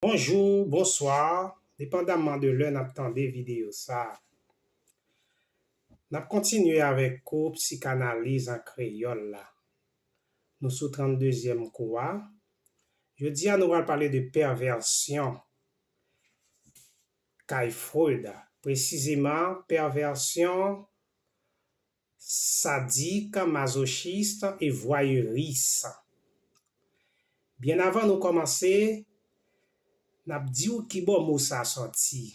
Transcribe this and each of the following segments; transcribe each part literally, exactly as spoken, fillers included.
Bonjou, bonswa, depandamman de lè n ap tande videyo sa a. N ap kontinye avèk kou psikanaliz an kreyòl la. Nou sou tranndezyèm kou a. Jodi a, nou pral pale de pèvèsyon kay Freud, presizeman pèvèsyon sadik, mazochis e vwayeris. Byen avan nou kòmanse, n ap di w kibò mo sa a sòti.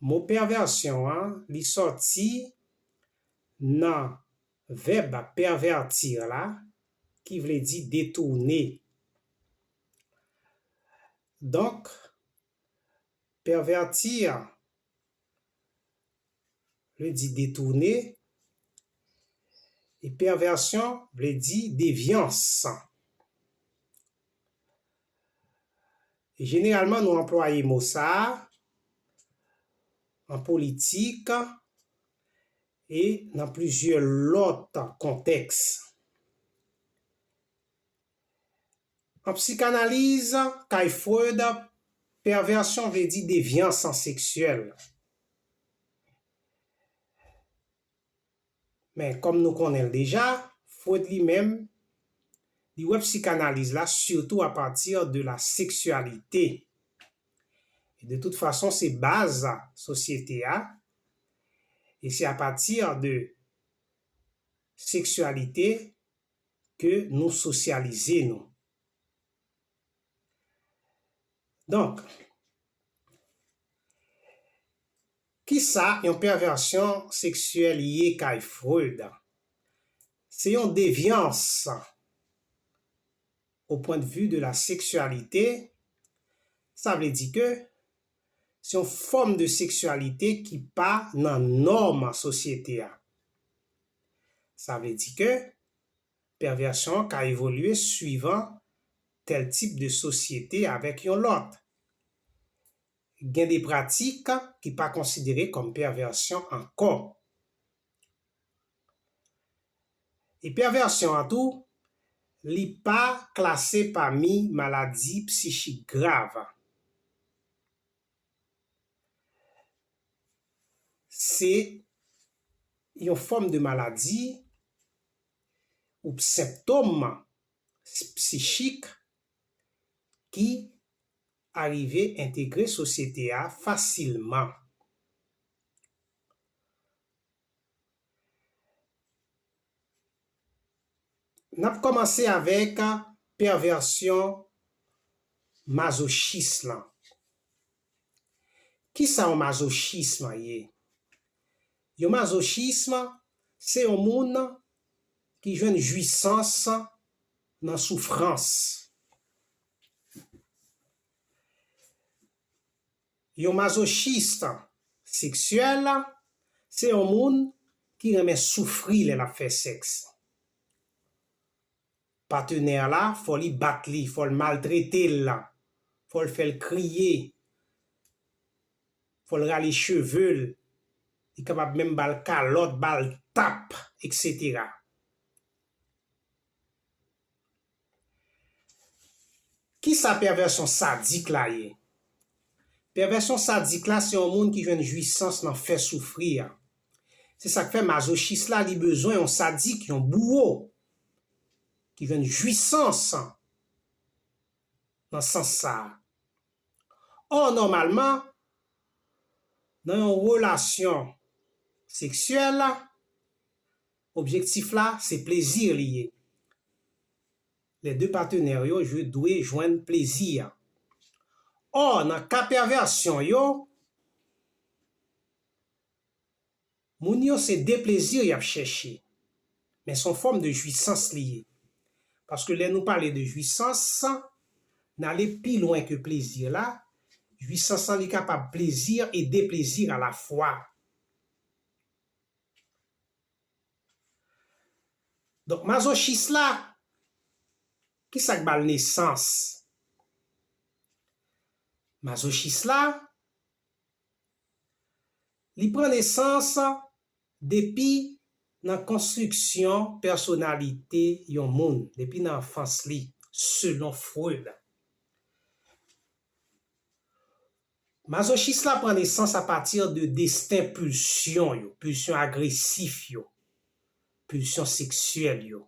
Mo pèvèsyon an, li sòti nan vèb pervertir la, ki vle di detounen. Donk, pervertir vle di detounen, e pèvèsyon vle di devyans. E jeneralman, nou anplwaye mo sa a an politik e nan plizyè lòt kontèks. An psikanaliz, kay Freud, pèvèsyon vle di devyans seksyèl. Men, kòm nou konnen l deja, Freud li menm, li wè psikanaliz la sitou apati de la seksyalite. E de tout fason, se baz sosyete a, e se apati de seksyalite ke nou sosyalize nou. Donk, kisa yon pèvèsyon seksyèl ye kay Freud? Se yon devyans au point de vue de la sexualité. Sa vle di ke se yon fòm de seksyalite ki pa nan nòm sosyete a. Sa vle di ke pèvèsyon an ka evolye swivan tèl tip de sosyete avèk yon lòt. Gen de pratik ki pa konsidere kòm pèvèsyon ankò. E pèvèsyon an tou, li pa klase pami maladi psichik grav. Se yon fòm de maladi ou senptòm psichik ki arive entegre sosyete a fasilman. N ap kòmanse avèk pèvèsyon mazochis lan. Kisa yon mazochis ye? Yon mazochis se yon moun ki jwenn jwisans nan soufrans. Yon mazochis seksyèl se yon moun ki renmen soufri lè l ap fè sèks. Patenè la, fò li bat li, fò l maltrete l, fò l fè l kriye, fò l rale cheve l, li kapab menm ba l kalòt, ba l tap, etsetera. Kisa pèvèsyon sadik la ye? Pèvèsyon sadik la se yon moun ki jwenn jwisans nan fè soufri a. Se sa k fè mazochis la li bezwen yon sadik, yon bouwo, ki jwenn jwisans nan sans sa a. Ò, nòmalman, nan yon relasyon seksyèl, objektif la se plezi li ye. Lè de patenè yo dwe jwenn plezi a. Ò, nan ka pèvèsyon yo, moun yo se de plezi y ap chèche. Men se yon fòm de jwisans li ye. Paske lè nou pale de jwisans, n ale pi lwen ke plezi la. Jwisans lan li kapab plezi e deplezi alafwa. Donk, mazochis la, kisa k ba l nesans? Mazochis la, li pran nesans depi nan konstriksyon pèsonalite yon moun, depi nan anfans li, selon Freud. Mazochis la pran nesans apati de desten pulsyon yo, pulsyon agresif yo, pulsyon seksyèl yo.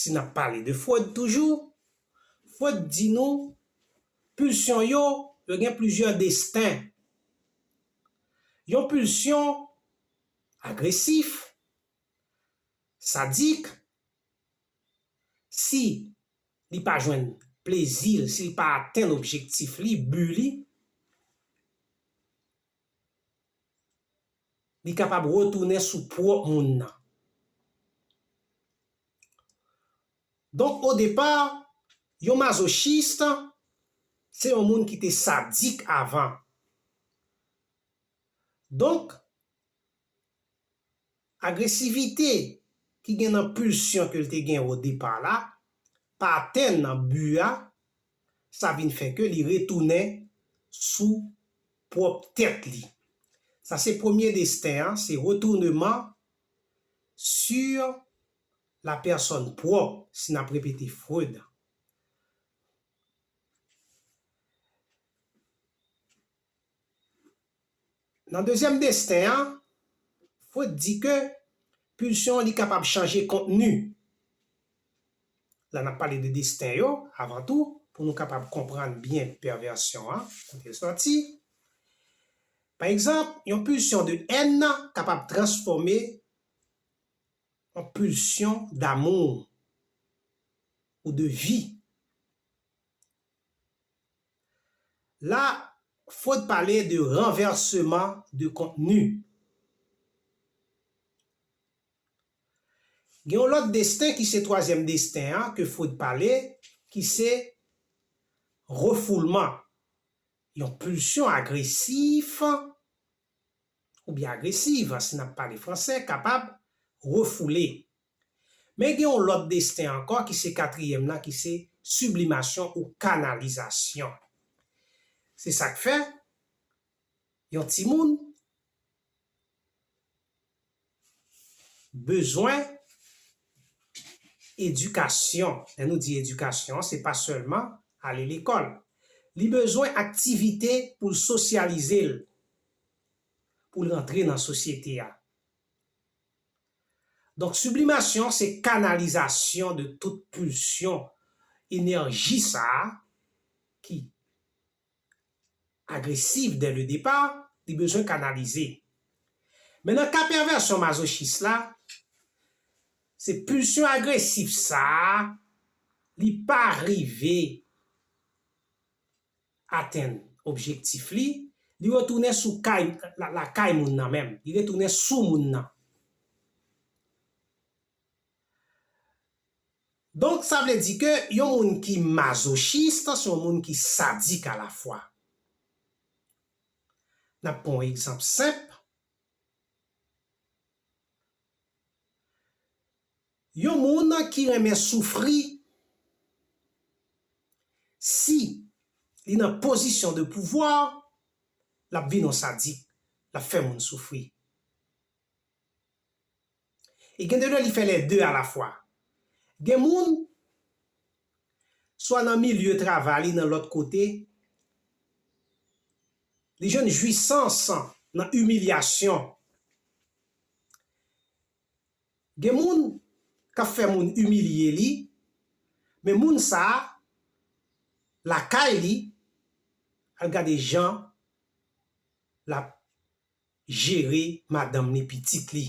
Si n ap pale de Freud toujou, Freud di nou pulsyon yo, yo gen plizyè desten. Yon pulsyon agresif, sadik, si li pa jwenn plezi l, si li pa atenn objektif li, bi li, li kapab retounen sou pwòp moun nan. Donk, o depa, yon mazochis, se yon moun ki te sadik avan. Donk, agresivite ki gen nan pulsyon ke l te gen o depa la, pa atenn nan bi a, sa vin fè ke li retounen sou pwòp tèt li. Sa se premye desten an, se retournement sur la personne propre, si n ap repete Freud. Nan dezyèm desten an, Freud di ke pulsyon an li kapab chanje kontni. La n ap pale de desten yo, avan tou, pou nou kapab konprann byen pèvèsyon an, kote l sòti. Pa egzanp, yon pulsyon de haine kapab transfòme an pulsyon d'amour ou de vie. La, Freud pale de renversement de contenu. Gen yon lòt desten ki se twazyèm desten an ke Freud pale, ki se refoulement. Yon pulsyon agresif oubyen agresiv, si n ap pale fransè, kapab refoule. Men gen yon lòt desten ankò ki se katriyèm nan, ki se siblimasyon ou kanalizasyon. Se sa k fè, yon timoun bezwen edikasyon. Lè nou di edikasyon, se pa sèlman ale lekòl. Li bezwen aktivite pou l sosyalize l, pou l rantre nan sosyete a. Donk, siblimasyon, se kanalizasyon de tout pulsyon, enèji sa a ki agresiv dès le départ, li bezwen kanalize. Men nan ka pèvèsyon mazochis la, se pulsyon agresif sa a, li pa rive atenn objektif li, li retounen sou kay, la, lakay moun nan menm, li retounen sou moun nan. Donk, sa vle di ke yon moun ki mazochis, se yon moun ki sadik alafwa. N ap pran yon egzanp senp. Yon moun ki renmen soufri, si li nan pozisyon de pouvwa, l ap vin yon sadik, l ap fè moun soufri. E gen de lè li fè lè de alafwa. Gen moun, swa nan milye travay li, nan lòt kote, li jwenn jwisans nan imilyasyon. Gen moun k ap fè moun imilye li, men moun sa a, lakay li, al gade jan l ap jere madanm li, pitit li.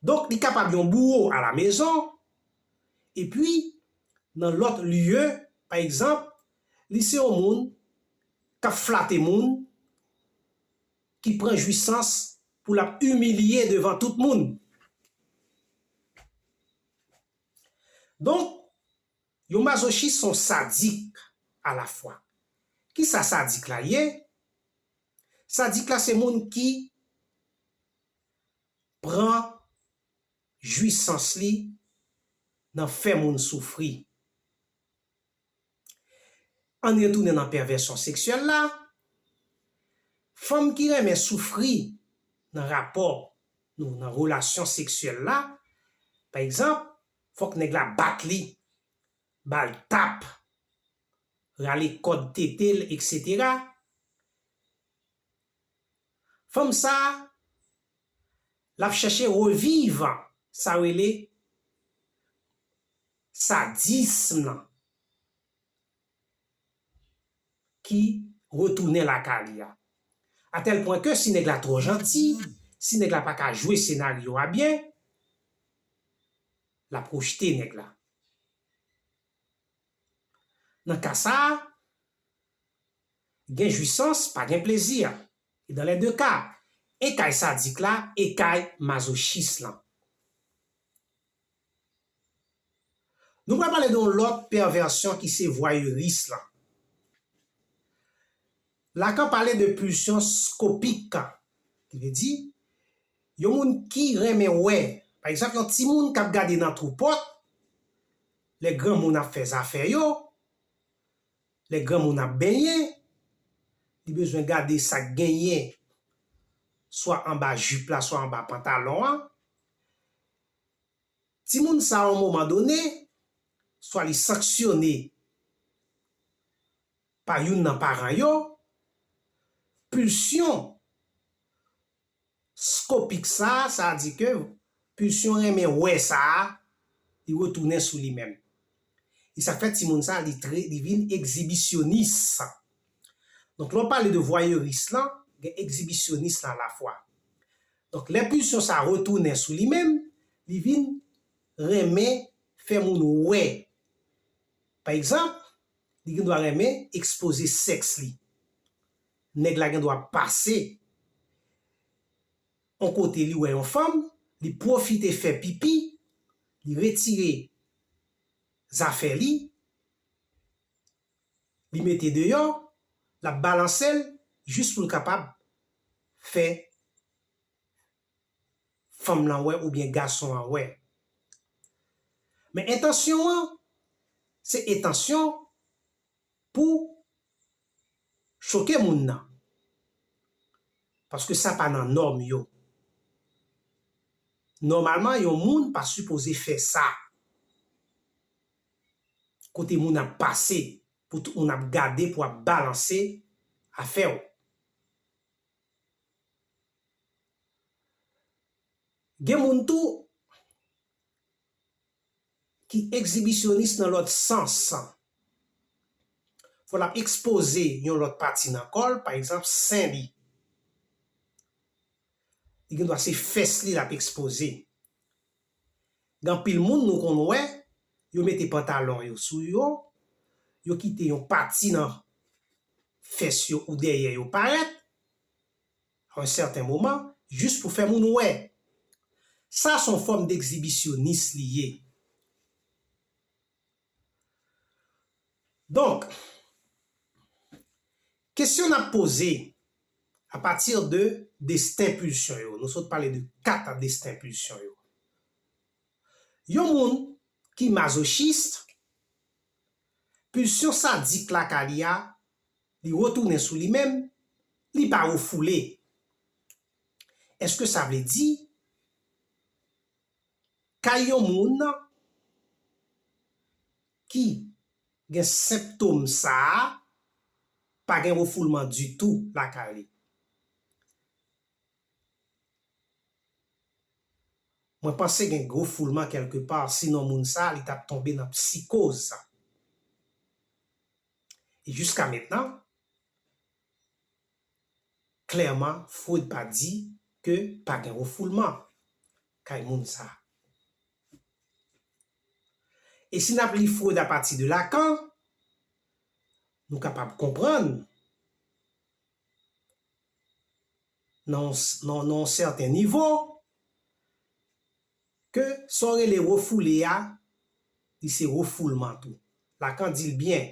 Donk, li kapab yon bouro alamezon, epi, nan lòt lye, pa egzanp, li se yon moun k ap flate moun, ki pran jwisans pou l ap imilye devan tout moun. Donk, yon mazochis se yon sadik alafwa. Kisa sadik la ye? Sadik la se moun ki pran jwisans li nan fè moun soufri. Ann retounen nan pèvèsyon seksyèl la. Fanm ki renmen soufri nan rapò nou, nan relasyon seksyèl la, pa egzanp, fòk nèg la bat li. ba l tap, rale kòd tete l, etsetera. Fanm sa a, l ap chèche reviv sa yo rele sadism nan ki retounen lakay li a. Atèl pwen ke si nèg la twò janti, si nèg la pa ka jwe senaryo a byen, l ap rejte nèg la. Nan ka sa a, gen jwisans, pa gen plezi. E dans les deux cas, e kay sadik la, e kay mazochis lan. Nou pral pale de yon lòt pèvèsyon ki se vwayeris lan. Lacan pale de pulsyon skopik, ki vle di yon moun ki renmen wè, pa egzanp, yon timoun k ap gade nan twou pòt, lè granmoun ap fè zafè yo, lè granmoun ap benyen, li bezwen gade sa k genyen, swa anba jip la, swa anba pantalon an. Timoun sa a, yon moman done, swa li sanksyone pa youn nan paran yo, pulsyon skopik sa a, sa di ke pulsyon renmen wè sa a, li retounen sou li menm. E sa fè timoun sa a, li tre, li vin egzibisyonis. Donk, lè w pale de vwayeris lan, gen egzibisyonis lan alafwa. Donk, lè pulsyon sa a retounen sou li menm, li vin renmen fè moun wè. Pa egzanp, li gendwa renmen ekspoze sèks li. Nèg la gendwa pase yon kote, li wè yon fanm, li pwofite fè pipi, li retire zafè li, li mete deyò, l ap balanse l jis pou l kapab fè fanm lan wè oubyen gason an wè. Men entansyon an, se entansyon pou choke moun nan. Paske sa pa nan nòm yo. Nòmalman, yon moun pa sipoze fè sa. Kote moun ap pase, pou tout moun ap gade, pou ap balanse afè w. Gen moun tou ki egzibisyonis nan lòt sans. Fò l ap ekspoze yon lòt pati nan kò l, pa egzanp, sen li. Li gendwa se fès li l ap ekspoze. Gen anpil moun nou konn wè, yo mete pantalon yo sou yo, yo kite yon pati nan fès yo ou dèyè yo parèt, a yon sèten moman, jis pou fè moun wè. Sa se yon fòm degzibisyonis li ye. Donk, kesyon n ap poze apati de desten pulsyon yo, nou sot pale de kat desten pulsyon yo. Yon moun ki mazochis, pulsyon sadik lakay li a, li retounen sou li menm, li pa refoule. Èske sa vle di kay yon moun ki gen senptòm sa a, pa gen refoulman ditou lakay li? Mwen panse gen refoulman kèlkepa, sinon moun sa a, li t ap tonbe nan psikoz. E jiska mentnan, klèman, Freud pa di ke pa gen refoulman kay moun sa a. E si n ap li Freud apati de Lacan, nou kapab konprann nan yon s-, nan, nan yon sèten nivo, ke sa w rele refoule a, li se refoulman tou. Lacan di l byen,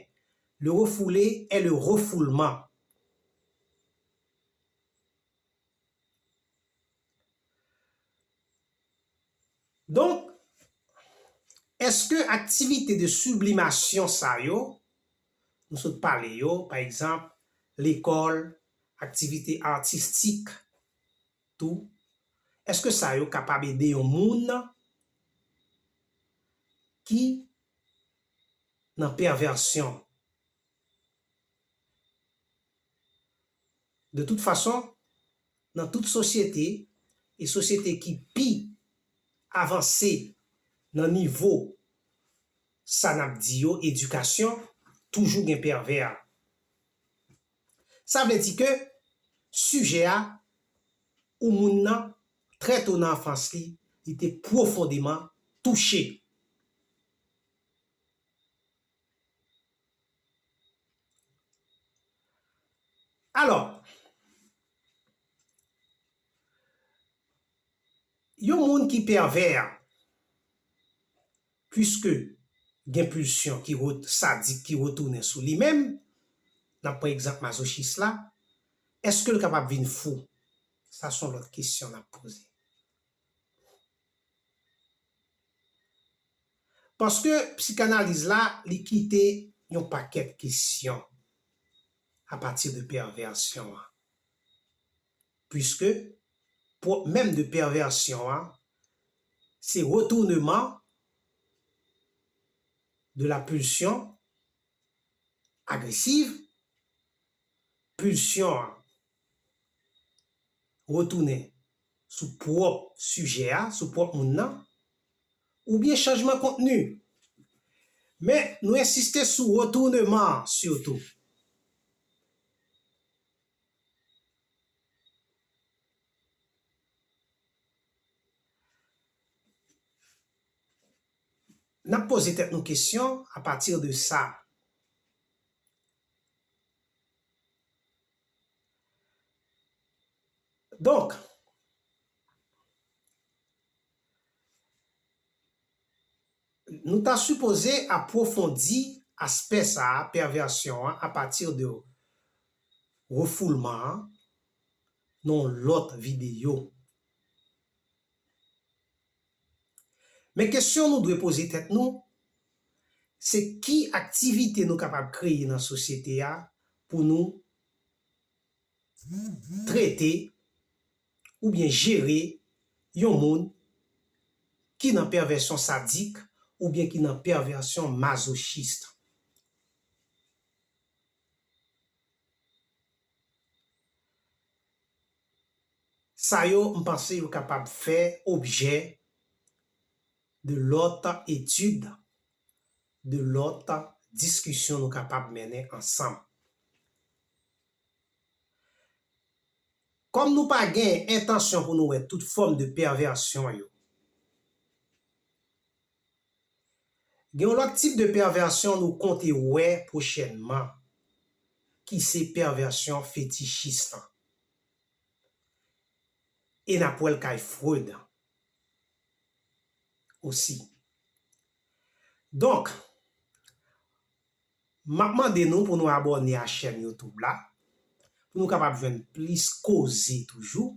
le refoulé est le refoulement. Donk, èske aktivite de siblimasyon sa yo, nou sot pale yo, pa egzanp, lekòl, aktivite atistik, tou, èske sa yo kapab ede yon moun ki nan pèvèsyon. De tout fason, nan tout sosyete, e sosyete ki pi avanse nan nivo sa n ap di yo, edikasyon, toujou gen pèvè. Sa vle di ke sijè a, ou moun nan, trè to nan anfans li, li te pwofondeman touche. Alò, yon moun ki pèvè, piske gen pilsyon ki ret-, sadik ki retounen sou li menm, n ap pran egzanp mazochis la, èske l kapab vin fou? Sa se yon lòt kesyon n ap poze. Paske psikanaliz la, li kite yon pakèt kesyon apati de pèvèsyon an. Puiske pwòp menm de pèvèsyon an, se retouneman de la pulsion agresiv, pulsyon an retounen sou pwòp sijè a, sou pwòp moun nan, oubyen chanjman kontni. Men nou ensiste sou retouneman an sitou. N ap poze tèt nou kesyon apati de sa. Donk, nou ta sipoze apwofondi aspè sa a, pèvèsyon an, apati de refoulman an, nan yon lòt videyo. Men kesyon nou dwe poze tèt nou, se ki aktivite nou kapab kreye nan sosyete a pou nou trete oubyen jere yon moun ki nan pèvèsyon sadik oubyen ki nan pèvèsyon mazochis. Sa yo, m panse yo kapab fè objè de lòt etid, de lòt diskisyon nou kapab mennen ansanm. Kòm nou pa gen entansyon pou nou wè tout fòm de pèvèsyon yo, gen yon lòt tip de pèvèsyon nou konte wè pwochènman, ki se pèvèsyon fetichis lan. E n ap wè l kay Freud osi. Donk, m ap mande nou pou nou abòne a chèn YouTube la, pou nou kapab jwenn plis koze toujou.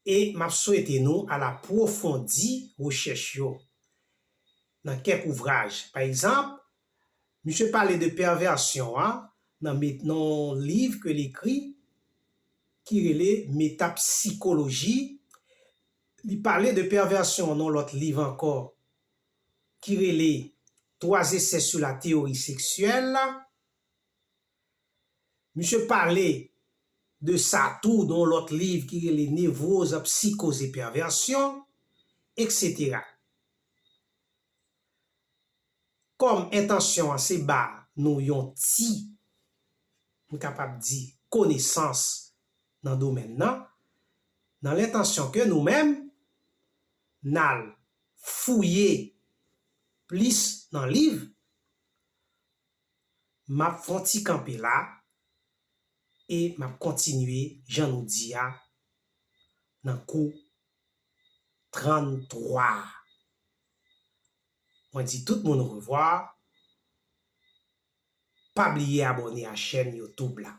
E m ap swete nou al apwofondi rechèch yo nan kèk ouvraj. Pa egzanp, misye pale de pèvèsyon an nan met-, nan yon liv ke l ekri ki rele Metapsikoloji. Li pale de pèvèsyon nan yon lòt liv ankò ki rele Trois essais sur la théorie sexuelle. Misye pale de sa tou nan yon lòt liv ki rele Nevroz, Psikoz e Pèvèsyon, etsetera. Kòm entansyon an se ba nou yon ti, m kapab di, konesans nan domèn nan, nan lentansyon ke nou menm, n al fouye plis nan liv, m ap fè yon ti kanpe la e m ap kontinye, jan nou di a, nan kou tranntwa a. Mwen di tout moun orevwa. Pa bliye abòne a chèn YouTube la.